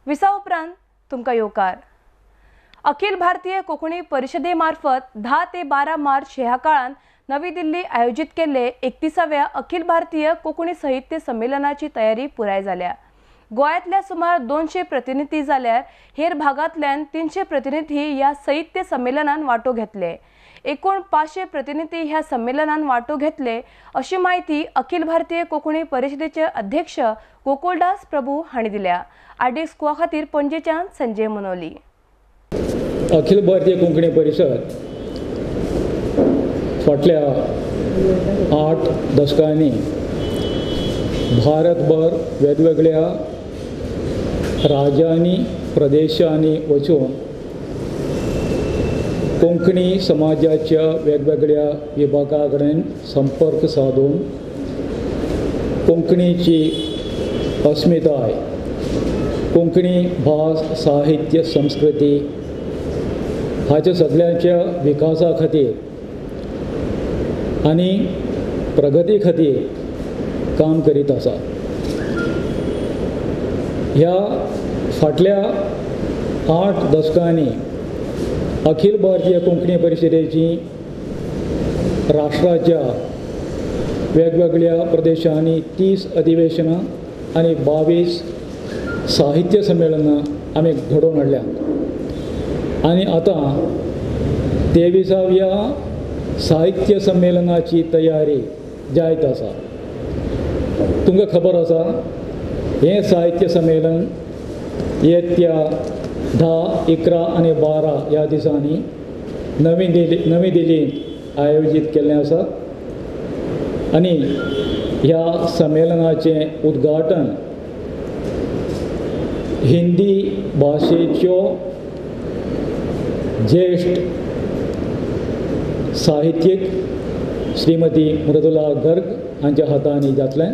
विसा उपरांत तुमकां येवकार। अखिल भारतीय कोंकणी परिशदे मार्फत 10 ते 12 मार्च ह्या काळान नवी दिल्ली आयोजित केल्ले 31व्या अखिल भारतीय कोंकणी साहित्य संमेलनाची तयारी पुराय जाल्या। गोव्यांतल्या सुमार 200 प्रतिनिधी जाल्यार हेर भागांतल्यान 300 प्रतिनिधी ह्या साहित्य संमेलनान वांटो घेतले। एकूण 500 प्रतिनिधी ह्या संमेलनान वांटो घेतले अशी म्हायती अखिल भारतीय कोंकणी परिशदेचे अध्यक्ष गोकुळदास प्रभू हांणी दिल्या। आरडीएक्स गोवा खातीर पणजेच्यान संजय मनोली। अखिल भारतीय कोंकणी परिशद फाटल्या 8 दशकांनी भारतभर वेगवेगळ्या राज्यांनी प्रदेशांनी वचून कोंकणी समाजाच्या वेगवेगळ्या विभागा कडेन संपर्क साधून कोंकणीची अस्मिताय, कोंकणी भास, साहित्य, संस्कृती हाच्या सगळ्यांच्या विकासा खातीर आनी प्रगती खातीर काम करीत आसा। ह्या फाटल्या 8 दशकांनी अखिल भारतीय कोंकणी परिशदेची राष्ट्राच्या वेगवेगळ्या प्रदेशांनी 30 अधिवेशनां आनी 22 साहित्य संमेलनां आमी घडोवन हाडल्यात आनी आतां 23व्या साहित्य संमेलनाची तयारी जायत आसा। तुमकां खबर आसा, हें साहित्य संमेलन येत्या 10, 11 आनी 12 ह्या दिसांनी नवी दिल्लींत आयोजीत केल्लें आसा आनी ह्या संमेलनाचें उद्घाटन हिंदी भाशेच्यो ज्येश्ठ साहित्यीक श्रीमती मृदुला गर्ग हांच्या हातांनी जातलें।